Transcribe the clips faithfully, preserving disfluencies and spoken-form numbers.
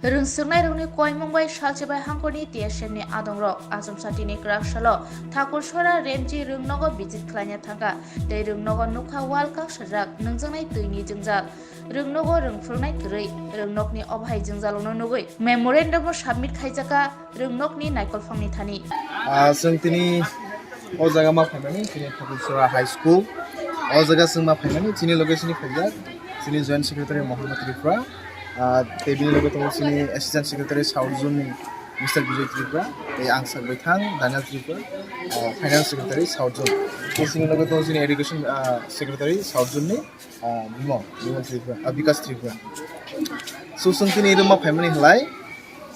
Rwngswknairokni koimung bai salchibai hangkorni T S M ni adongrok achomsa tini kwrak salo Thakursora Remji rwngnogo visit khlaina thangkha tei rwngnogo nukha wall kaksajak nwngjaknai twini jwngjal. Rwngnogo rwngphwrwngnai kwrwi, rwngnokni obo hai jwngjalrokno nugwi memorandum o submit khaijakha rwngnokni naikolphangni thani. Ah, chwng tini o jaga ma phaimani, chini Thakursora High School. O jaga chwng ma phaimani, chini loge chini phaijak, chini Joint Secretary Mohammed Tripura, ah, tei bini loge tongo chini Assistant Secretary South Zone ni Mister Bijoy Tripura, tei ang sak baithang Daniel Tripura, ah, Finance Secretary South Zone. Tei chini loge tongo chini Education, ah, Secretary South Zone ni, ah, Bimol, Bimol Tripura, ah, Bikas Tripura. So, chwng tini rwma phaimani halai,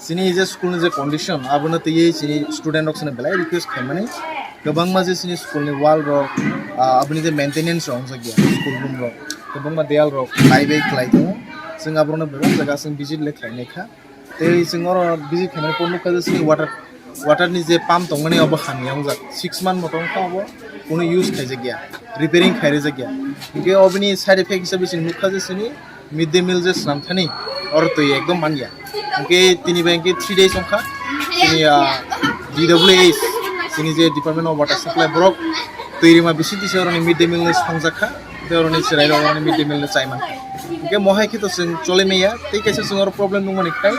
chini je school ni je condition, abono twiwi chini student rok sini belai request khaimani. Kwbangma je chini school ni wall rok, ah, aboni je maintenance rok wngjak ya, school room rok, kwbangma dewal rok khlai bai khlai tongo. Chwng aborokno bebak jaga chwng visit le khlainai kha. Tei chwng oro visit khainai pore nukha je chini water, water ni je pump tongmani obo hamya wngjak. Six month motom kha obo kunu use khaijakya, repairing khairijak ya. Hinkhe oboni side effect hisabe chwng nukha je chini mid day meal je swnam thani oro twi ekdom manya. Hinkhe tini bai hinkhe three days wngkha. Chini, ah, D W H, chini je Department of Water Supply borok twi rima bisi tisa oroni mid day meal ni songjakha. Tei oroni chwrairok oroni mid day meal no chai mankha. Hinkhe mohai khe to chwng choli maya, tei kaisa chwng oro problem nukmani khai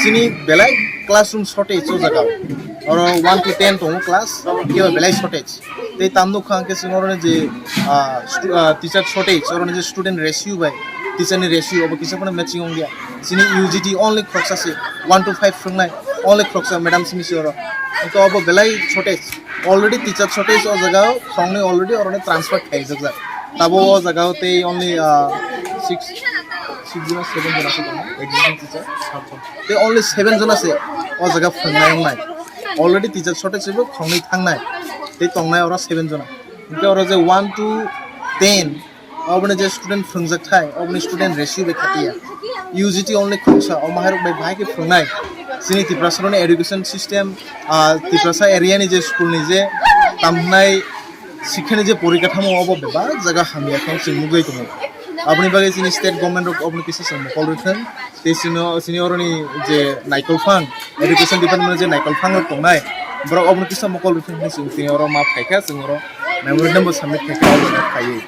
chini belai classroom shortage o jaga o. Oro one to ten tongo class, kebo belai shortage. Tei tam nukha hinkhe chwng oroni je, ah, stu-, ah, teacher shortage, oroni je student ratio bai teacher ni ratio obo kisa phano matching ongya. Chini U G T only khoroksa se, one to five phwrwngnai only khoroksa madam simi se oro. Hinkhe obo belai shortage. Already teacher shortage o jaga o khoroknwi already oroni transfer khaijak jak. Tabo o jaga o tei only, ah, six, six jona, seven jona se tongo existing teacher. Tei only seven jona se o jaga phwrwngnai wngnai. Already teacher shortage se bo khoroknwi thangnai. Tei tongnai oro seven jona. Hinkhe oro je one to ten oboni je student phwrwngjak thai, oboni student ratio bai khatiya. U G T only khoroksa, omo hairok bai bahai khe phwrwngnai. Chini Tiprasa rokni education system, ah, Tiprasa area ni je school ni je tamhnai sikhani je porikathamo obo bebak jaga hamya khe chwng nugwi tongo. Aboni bagwi chini state government rok oboni kisa chwng mokol rwthwng. Tei chini, chini oroni je naikolphang, education department je naikolphang rok tongnai, borok oboni kisa mokol rwthwng hinwi chwng tini oro ma phaikha, chwng oro memorandum bo submit khaikha, oro phaiwi.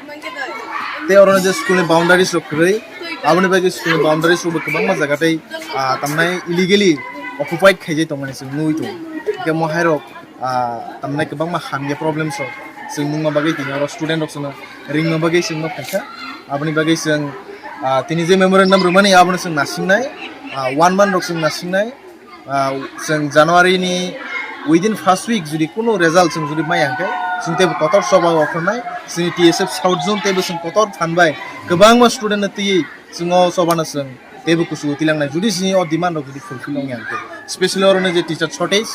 Tei oro je school ni boundaries rok kwrwi, aboni bagwi school ni boundaries rok bo kwbangma jaga tei, ah, tamnai illegally occupied khaijai tongmani chwng nugwi tongo. Hinkhe mo hai rok, ah, tamnai kwbangma hamya problems rok chwng nungma bagwi tini oro student rok chwngno ringma bagwi chwngno phaikha. Aboni bagwi chwng, ah, tini je memorandum rwmani abono chwng nasingnai, ah, one month rok chwng nasingnai. Ah, chwng January ni within first week jodi kunu result chwng jodi maya hinkhe chwng teibo kotor choba okhornai, chini T S F South Zone teibo chwng kotor phan bai kwbangma student no twiwi chwng o choba no chwng teibo kuchugo tilangnai jodi chini o demand rok jodi fulfill ongya hinkhe, specially oro no je teacher shortage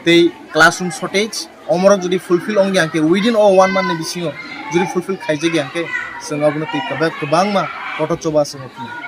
tei classroom shortage, omorok jodi fulfill ongya hinkhe within o one month ni bisingo jodi fulfill khaijak ya hinkhe chwng abono twi kwbangma kotor choba chwng o phunuknai.